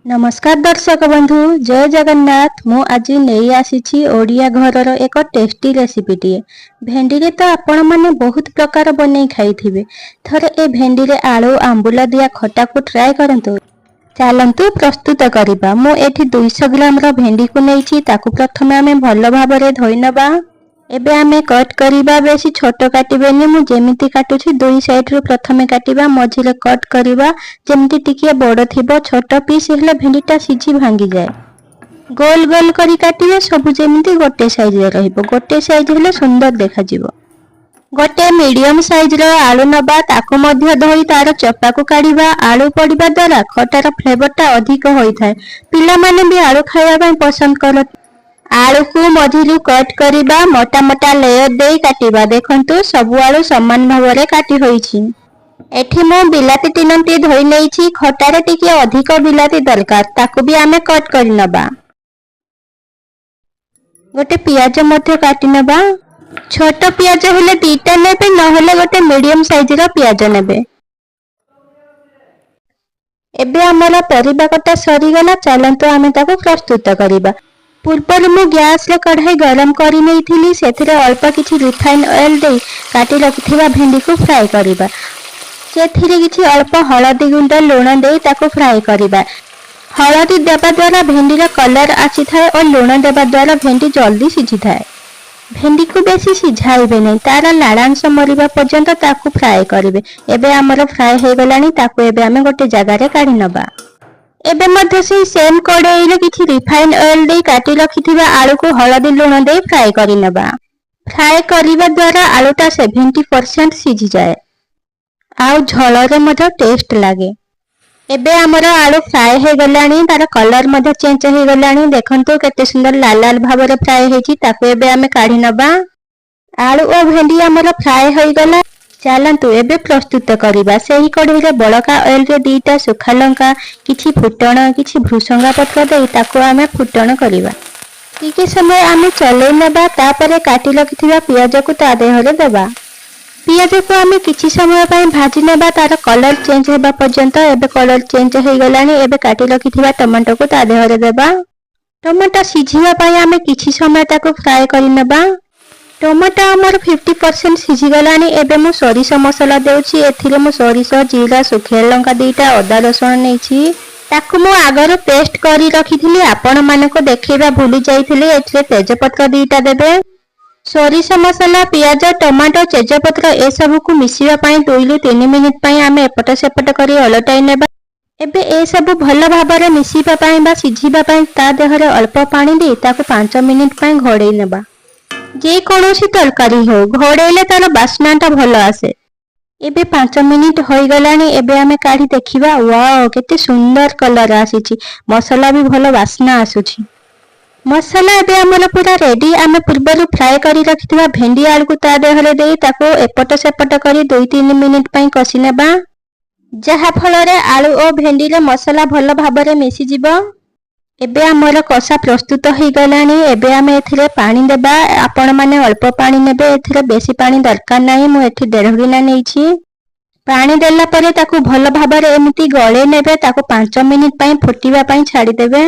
ନମସ୍କାର ଦର୍ଶକ ବନ୍ଧୁ, ଜୟ ଜଗନ୍ନାଥ। ମୁଁ ଆଜି ନେଇ ଆସିଛି ଓଡ଼ିଆ ଘରର ଏକ ଟେଷ୍ଟି ରେସିପିଟିଏ। ଭେଣ୍ଡିରେ ତ ଆପଣମାନେ ବହୁତ ପ୍ରକାର ବନେଇ ଖାଇଥିବେ। ଥରେ ଏ ଭେଣ୍ଡିରେ ଆଳୁ ଆମ୍ବୁଲ ଦିଆ ଖଟାକୁ ଟ୍ରାଏ କରନ୍ତୁ। ଚାଲନ୍ତୁ ପ୍ରସ୍ତୁତ କରିବା। ମୁଁ ଏଠି 200 ଗ୍ରାମର ଭେଣ୍ଡିକୁ ନେଇଛି। ତାକୁ ପ୍ରଥମେ ଆମେ ଭଲ ଭାବରେ ଧୋଇ ନେବା। ଏବେ ଆମେ କଟ୍ କରିବା। ବେଶୀ ଛୋଟ କାଟିବେନି। ମୁଁ ଯେମିତି କାଟୁଛି, ଦୁଇ ସାଇଡରୁ ପ୍ରଥମେ କାଟିବା, ମଝିରେ କଟ୍ କରିବା। ଯେମିତି ଟିକିଏ ବଡ଼ ଥିବ। ଛୋଟ ପିସ୍ ହେଲେ ଭେଣ୍ଡିଟା ସିଝି ଭାଙ୍ଗିଯାଏ। ଗୋଲ ଗୋଲ କରି କାଟିବେ। ସବୁ ଯେମିତି ଗୋଟେ ସାଇଜରେ ରହିବ। ଗୋଟେ ସାଇଜ ହେଲେ ସୁନ୍ଦର ଦେଖାଯିବ। ଗୋଟେ ମିଡିୟମ ସାଇଜର ଆଳୁ ନବା। ତାକୁ ମଧ୍ୟ ଧୋଇ ତାର ଚୋପାକୁ କାଢିବା। ଆଳୁ ପଡିବା ଦ୍ୱାରା ଖଟାର ଫ୍ଲେଭରଟା ଅଧିକ ହୋଇଥାଏ। ପିଲାମାନେ ବି ଆଳୁ ଖାଇବା ପାଇଁ ପସନ୍ଦ କରନ୍ତି। ଆଳୁକୁ ମଝିରୁ କଟ୍ କରିବା। ମୋଟା ମୋଟା ଲେୟର ଦେଇ କାଟିବା। ଦେଖନ୍ତୁ, ସବୁ ଆଳୁ ସମାନ ଭାବରେ କାଟି ହୋଇଛି। ଏଠି ମୁଁ ବିଲାତି ତିନୋଟି ଧୋଇ ନେଇଛି। ଖଟାରେ ଟିକେ ଅଧିକ ବିଲାତି ଦରକାର। ତାକୁ ବି ଆମେ କଟ୍ କରି ନେବା। ଗୋଟେ ପିଆଜ ମଧ୍ୟ କାଟି ନେବା। ଛୋଟ ପିଆଜ ହେଲେ ଦିଟା ନେବେ, ନହେଲେ ଗୋଟେ ମିଡିୟମ ସାଇଜର ପିଆଜ ନେବେ। ଏବେ ଆମର ପରିବା କଟା ସରିଗଲା। ଚାଲନ୍ତୁ, ଆମେ ତାକୁ ପ୍ରସ୍ତୁତ କରିବା। ପୂର୍ବରୁ ମୁଁ ଗ୍ୟାସରେ କଢ଼ାଇ ଗରମ କରି ନେଇଥିଲି। ସେଥିରେ ଅଳ୍ପ କିଛି ରିଫାଇନ୍ ଅଏଲ ଦେଇ କାଟି ରଖିଥିବା ଭେଣ୍ଡିକୁ ଫ୍ରାଏ କରିବା। ସେଥିରେ କିଛି ଅଳ୍ପ ହଳଦୀ ଗୁଣ୍ଡ, ଲୁଣ ଦେଇ ତାକୁ ଫ୍ରାଏ କରିବା। ହଳଦୀ ଦେବା ଦ୍ୱାରା ଭେଣ୍ଡିର କଲର ଆସିଥାଏ ଓ ଲୁଣ ଦେବା ଦ୍ୱାରା ଭେଣ୍ଡି ଜଲ୍ଦି ସିଝିଥାଏ। ଭେଣ୍ଡିକୁ ବେଶୀ ସିଝାଇବେ ନାହିଁ। ତାର ଲାଳାଂଶ ମରିବା ପର୍ଯ୍ୟନ୍ତ ତାକୁ ଫ୍ରାଏ କରିବେ। ଏବେ ଆମର ଫ୍ରାଏ ହେଇଗଲାଣି। ତାକୁ ଏବେ ଆମେ ଗୋଟେ ଜାଗାରେ କାଢି ନେବା। ଏବେ ମଧ୍ୟ ସେଇ ସେମ୍ କଡ଼େଇରେ କିଛି ରିଫାଇନ୍ ଅଏଲ ଦେଇ କାଟି ରଖିଥିବା ଆଳୁକୁ ହଳଦୀ ଲୁଣ ଦେଇ ଫ୍ରାଏ କରିନେବା। ଫ୍ରାଏ କରିବା ଦ୍ୱାରା ଆଳୁଟା 70% ସିଝିଯାଏ ଆଉ ଝୋଳରେ ମଧ୍ୟ ଟେଷ୍ଟ ଲାଗେ। ଏବେ ଆମର ଆଳୁ ଫ୍ରାଏ ହେଇଗଲାଣି। ତାର କଲର ମଧ୍ୟ ଚେଞ୍ଜ ହେଇଗଲାଣି। ଦେଖନ୍ତୁ, କେତେ ସୁନ୍ଦର ଲାଲ ଲାଲ ଭାବରେ ଫ୍ରାଏ ହେଇଛି। ତାକୁ ଏବେ ଆମେ କାଢି ନବା। ଆଳୁ ଓ ଭେଣ୍ଡି ଆମର ଫ୍ରାଏ ହୋଇଗଲା। ଚାଲନ୍ତୁ, ଏବେ ପ୍ରସ୍ତୁତ କରିବା। ସେହି କଢ଼େଇରେ ବଳକା ଅଏଲରେ ଦିଟା ଶୁଖା ଲଙ୍କା, କିଛି ଫୁଟଣ, କିଛି ଭୃସଙ୍ଗା ପତ୍ର ଦେଇ ତାକୁ ଆମେ ଫୁଟଣ କରିବା। ଟିକେ ସମୟ ଆମେ ଚଲେଇ ନେବା। ତାପରେ କାଟି ରଖିଥିବା ପିଆଜକୁ ତା ଦେହରେ ଦେବା। ପିଆଜକୁ ଆମେ କିଛି ସମୟ ପାଇଁ ଭାଜି ନେବା, ତାର କଲର ଚେଞ୍ଜ ହେବା ପର୍ଯ୍ୟନ୍ତ। ଏବେ କଲର ଚେଞ୍ଜ ହେଇଗଲାଣି। ଏବେ କାଟି ରଖିଥିବା ଟମାଟୋକୁ ତା ଦେହରେ ଦେବା। ଟମାଟୋ ସିଝିବା ପାଇଁ ଆମେ କିଛି ସମୟ ତାକୁ ଫ୍ରାଏ କରିନେବା। ଟମାଟୋ ଆମର 50% ସିଝିଗଲାଣି। ଏବେ ମୁଁ ସୋରିଷ ମସଲା ଦେଉଛି। ଏଥିରେ ମୁଁ ସୋରିଷ, ଜିରା, ଶୁଖିଲା ଲଙ୍କା ଦିଟା, ଅଦା ରସୁଣ ନେଇଛି। ତାକୁ ମୁଁ ଆଗରୁ ପେଷ୍ଟ କରି ରଖିଥିଲି। ଆପଣମାନଙ୍କୁ ଦେଖେଇବା ଭୁଲି ଯାଇଥିଲି। ଏଥିରେ ତେଜପତ୍ର ଦିଟା ଦେବେ। ସୋରିଷ ମସଲା, ପିଆଜ, ଟମାଟୋ, ତେଜପତ୍ର ଏସବୁକୁ ମିଶିବା ପାଇଁ 2ରୁ 3 ମିନିଟ ପାଇଁ ଆମେ ଏପଟ ସେପଟ କରି ଓଲଟାଇ ନେବା। ଏବେ ଏସବୁ ଭଲ ଭାବରେ ମିଶିବା ପାଇଁ ବା ସିଝିବା ପାଇଁ ତା ଦେହରେ ଅଳ୍ପ ପାଣି ଦେଇ ତାକୁ 5 ମିନିଟ ପାଇଁ ଘୋଡ଼େଇ ନେବା। ଯେକୌଣସି ତରକାରୀ ହଉ, ଘୋଡ଼େଇଲେ ତାର ବାସ୍ନାଟା ଭଲ ଆସେ। ଏବେ 5 ମିନିଟ ହୋଇଗଲାଣି। ଏବେ ଆମେ କାଢି ଦେଖିବା। ୱାଓ, କେତେ ସୁନ୍ଦର କଲର ଆସିଛି। ମସଲା ବି ଭଲ ବାସ୍ନା ଆସୁଛି। ମସଲା ଏବେ ଆମର ପୁରା ରେଡି। ଆମେ ପୂର୍ବରୁ ଫ୍ରାଏ କରି ରଖିଥିବା ଭେଣ୍ଡି ଆଳୁକୁ ତା ଦେହରେ ଦେଇ ତାକୁ ଏପଟ ସେପଟ କରି 2-3 ମିନିଟ ପାଇଁ କଷି ନେବା, ଯାହା ଫଳରେ ଆଳୁ ଓ ଭେଣ୍ଡିରେ ମସଲା ଭଲ ଭାବରେ ମିଶିଯିବ। ଏବେ ଆମର କଷା ପ୍ରସ୍ତୁତ ହେଇଗଲାଣି। ଏବେ ଆମେ ଏଥିରେ ପାଣି ଦେବା। ଆପଣମାନେ ଅଳ୍ପ ପାଣି ନେବେ। ଏଥିରେ ବେଶୀ ପାଣି ଦରକାର ନାହିଁ। ମୁଁ ଏଠି 1.5 ଗିନା ନେଇଛି। ପାଣି ଦେଲା ପରେ ତାକୁ ଭଲ ଭାବରେ ଏମିତି ଗଳେଇ ନେବେ। ତାକୁ 5 ମିନିଟ ପାଇଁ ଫୁଟିବା ପାଇଁ ଛାଡ଼ିଦେବେ।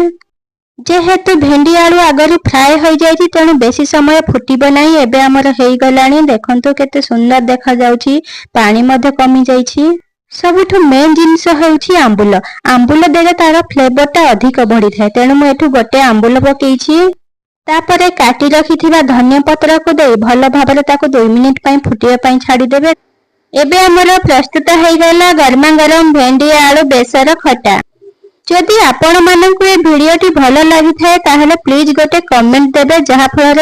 ଯେହେତୁ ଭେଣ୍ଡି ଆଳୁ ଆଗରୁ ଫ୍ରାଏ ହୋଇଯାଇଛି, ତେଣୁ ବେଶୀ ସମୟ ଫୁଟିବ ନାହିଁ। ଏବେ ଆମର ହେଇଗଲାଣି। ଦେଖନ୍ତୁ, କେତେ ସୁନ୍ଦର ଦେଖାଯାଉଛି। ପାଣି ମଧ୍ୟ କମି ଯାଇଛି। ସବୁଠୁ ମେନ୍ ଜିନିଷ ହେଉଛି ଆମ୍ବୁଲ। ଆମ୍ବୁଲ ଦେଲେ ତାର ଫ୍ଲେଭରଟା ଅଧିକ ବଢିଥାଏ। ତେଣୁ ମୁଁ ଏଠୁ ଗୋଟେ ଆମ୍ବୁଲ ପକେଇଛି। ତାପରେ କାଟି ରଖିଥିବା ଧନିଆ ପତ୍ରକୁ ଦେଇ ଭଲ ଭାବରେ ତାକୁ 2 ମିନିଟ ପାଇଁ ଫୁଟିବା ପାଇଁ ଛାଡ଼ିଦେବେ। ଏବେ ଆମର ପ୍ରସ୍ତୁତ ହେଇଗଲା ଗରମା ଗରମ ଭେଣ୍ଡି ଆଳୁ ବେସର ଖଟା। ଯଦି ଆପଣମାନଙ୍କୁ ଏ ଭିଡିଓଟି ଭଲ ଲାଗିଥାଏ, ତାହେଲେ ପ୍ଲିଜ ଗୋଟେ କମେଣ୍ଟ ଦେବେ, ଯାହା ଫଳରେ